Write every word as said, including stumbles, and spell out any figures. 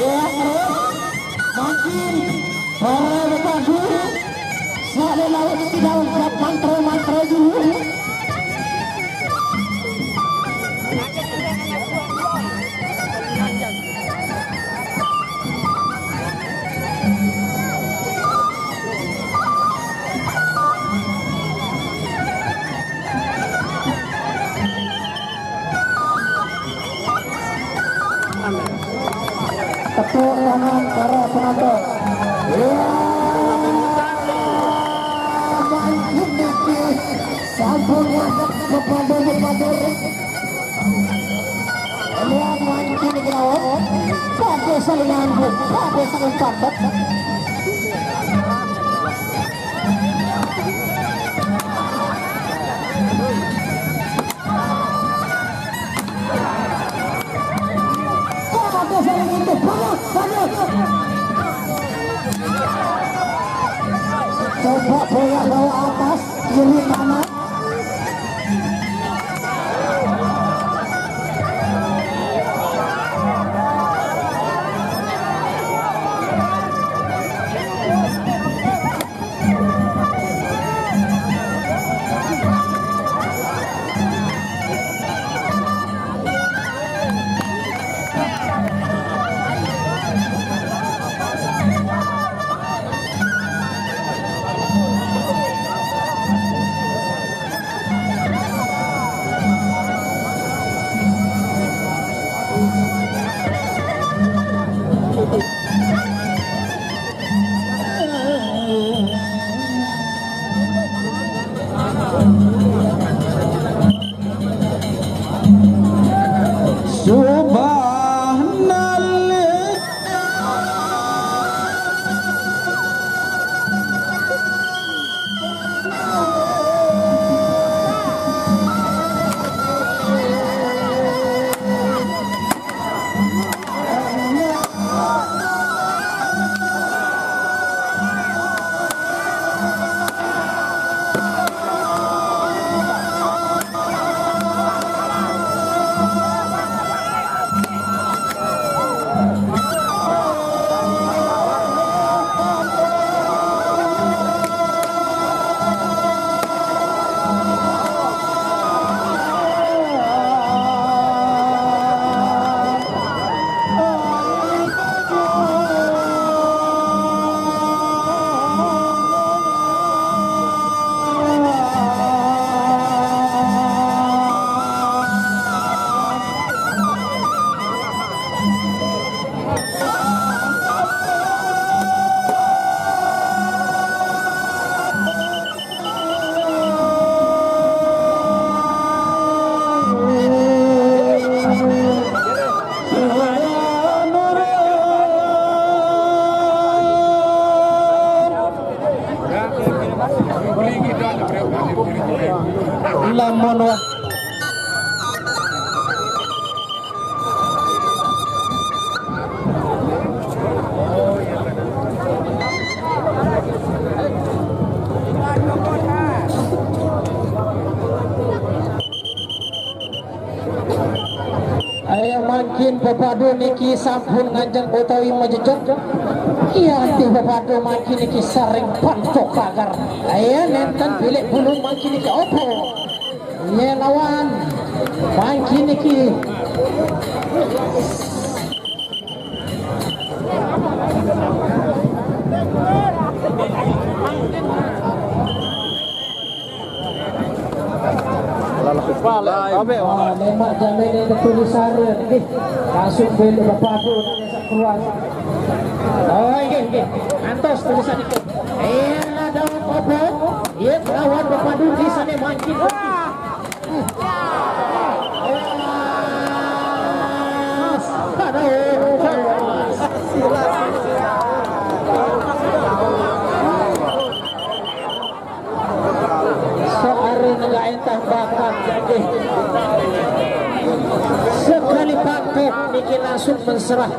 Ya, terus. Makin para berpadu. Soalnya laut tidak ungkap mantra-mantra dulu. Tepuk tangan para penonton. Ya, main ini sampun kepada berpadu. Lihat mancing di laut. Pada saling nganggu, pada saling pandek. Pada saling itu, panas, panas. Coba bola bawa atas, kiri kanan. Lamun wa- Aya mangkin pepadu niki sampun nganjeng utawi majejeg. Iya, anti pepadu mangkin niki saring pantok pagar. Aya nenten bilik bulu mangkin niki opo? Iya lawan mangkin niki. Ah, memang jamin itu tulisan, eh, langsung beli pepadu nang keluar. Oh, iya, iya. Antos tulisan itu. Iya, daun opo? Iya, lawan pepadu di sana mangkin. Soare nggak entah bakat jadi. Sekali pakai bikin langsung menserah.